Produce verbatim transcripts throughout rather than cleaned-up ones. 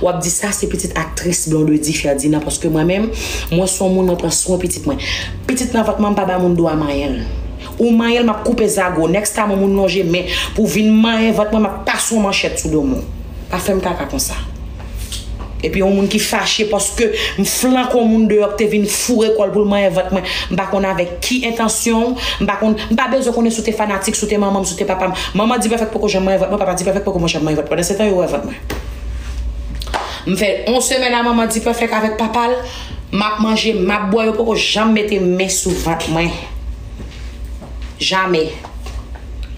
W ap di sa se pitit aktris Blondedy Ferdinand, paske mwen menm, mwen se yon moun, mwen pran swen pitit mwen. Pitit nan vant mwen, m pa ba moun dwa manyen l. Ou manyen l, m ap koupe zago. Next time yon moun lonje men pou vin manyen vant mwen, m ap pase yon manchèt sou do moun. Pa fè m kaka konsa. Epi yon moun ki fache paske m flanke yon moun deyò ki te vin foure kò l pou l manyen vant mwen. M pa konn avèk ki entansyon, m pa konn, m pa bezwen konnen si w te fanatik, si w te manman m, si w te papa m. Manman Dipèfèk poko janm manyen vant mwen, papa Dipèfèk poko janm manyen vant mwen. Pandan se tan yo wè vant mwen. M fè yon semèn a manman Dipèfèk avèk papa l, m ap manje, m ap bwè, yo poko janm mete men sou vant mwen. Jamè.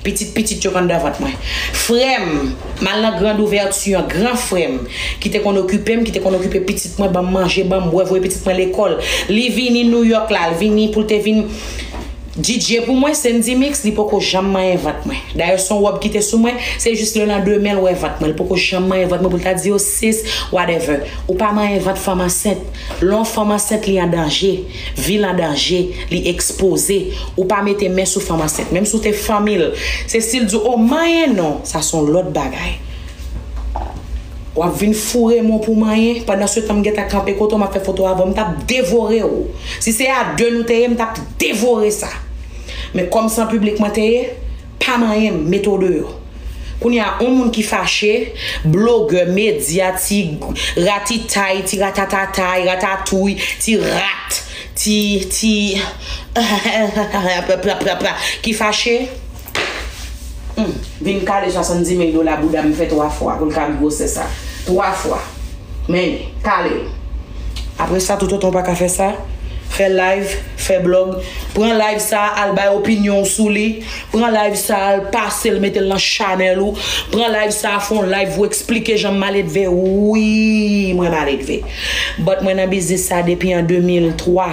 Pitit pitit yo k anndan vant mwen. Frè m, m al nan grand ouvèti an, gran frè m, ki te konn okipe m, ki te konn okipe pitit mwen, ban m manje, ban m bwè, voye pitit mwen lekòl. Li vini Nouyòk la, li vini pou l te vin D J pou mwen, Sendy Mix, li poko janm manyen vant mwen. Dayè, se yon wòb ki te sou mwen, se jis lelandemen l wè vant mwen. Li poko janm manyen vant mwen pou l ta di yo, sis, whatever. Ou pa manyen vant fanm ansent. Lè yon fanm ansent, li an danje. Vi l an danje. Li ekspoze. Ou pa mete men sou fanm ansent. Menm si w te fanmi l. Se si l di w, o, manyen non. Sa se yon lòt bagay. W ap vin foure men w pou manyen. Pandan se tan, m gentan kanpe kote w, m ap fè foto avè w. M t ap devore w. Si se a de nou te ye, m t ap devore sa. Men kòm se an piblik mwen te ye, pa manyen m, mete w deyò. Kounye a, yon moun ki fache, blogè, medya, ti ratitay, ti ratatatay, ratatouy, ti rat, ti, ti, ki fache, hmm, vin kale swasanndimil dola bouda m fè twa fwa pou l ka gen gwosè sa. Twa fwa. Men, kale. Apre sa, toutotan w pa ka fè sa, fè live, fè blòg, pran live sa, al bay opinyon w sou li, pran live sa, al pase l, mete l nan chanèl ou, pran live sa, fè yon live ou eksplike jan m maledve, wi, mwen maledve. But mwen nan biznis sa depi an de mil twa.